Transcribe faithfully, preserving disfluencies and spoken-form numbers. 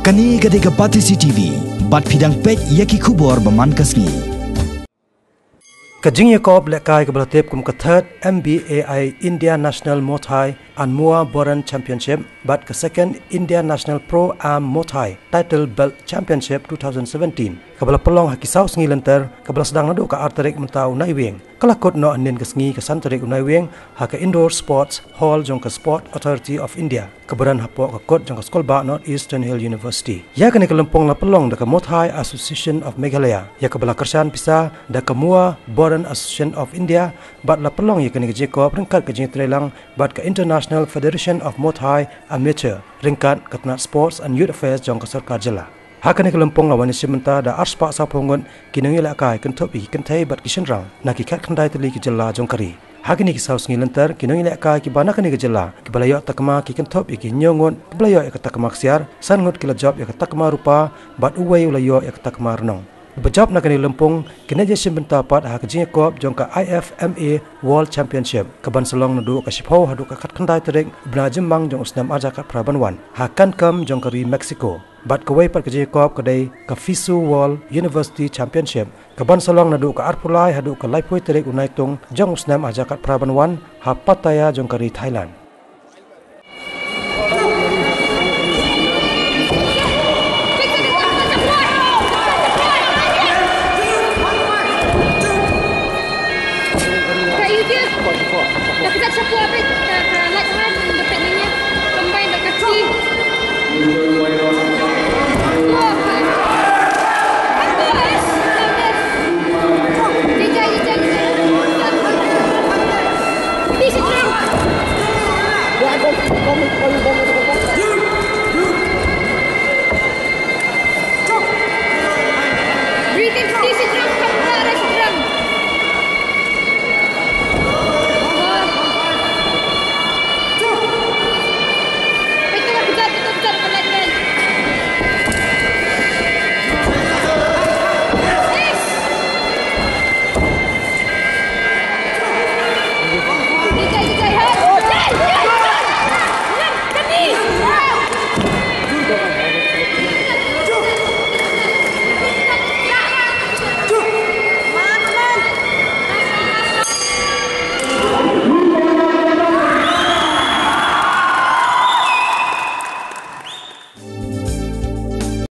Kane ka dei ka Batesi T V, bad phi dang peit ïa ki khubor ba man ka sngi. Ka jingïakop lehkai kaba la tip kum ka third M B A I India National Muay Thai and Muay Boran Championship bad ka second India National Pro Am Muay Thai Title Belt Championship two thousand seventeen, kaba la pynlong ha ki saw sngi lynter, kaba la sdang naduh ka ar tarik mynta u Naiwieng, ka la kut noh hynnin ka sngi ka san tarik u Naiwieng ha ka Indoor Sports Hall jong ka Sport Authority of India, kaba don hapoh ka kot jong ka Skulbah North Eastern Hill University. Ïa kane ka lympung la pynlong da ka Muay Thai Association of Meghalaya, ïa kaba la kyrshan pisa da ka Muay Boran Association of India, bad la pynlong ïa kane ka jingïakop ryngkat ka jingïatreilang bad ka International Federation of Muay Thai Amateur ryngkat ka tnat Sports and Youth Affairs jong ka sorkar jylla. Ha kane ka lympung la wan ïashim bynta da arspah sawphew ngut ki nongïalehkai kynthup ïa ki kynthei bad ki shynrang na ki khatkhyndai tylli ki jylla jong ka ri. Ha kine ki saw sngi lynter, ki nongïalehkai kiba na kane ka jylla kiba la ïoh takma ki kynthup ïa ki hynñiew ngut kiba la ïoh ïa ka takma ksiar, san ngut ki la jop ïa ka takma rupa bad uwei u la ïoh ïa ka takma rnong. Ba jop na kane ka lympung, kin ïashim bynta pat ha ka jingïakop jong ka I F M A World Championship, kaban sa long naduh ka shiphew haduh ka khatkhyndai tarik u bnai Jymmang jong u snem ar hajar khatphra ban wan ha Cancun jong ka ri Mexico. Bad kawei pat ka jingïakop ka dei ka FISU World University Championship, kaban sa long naduh ka arphew lai haduh ka laiphew tarik u Naitung jong u snem ar hajar khatphra ban wan ha Pattaya jong ka ri Thailand.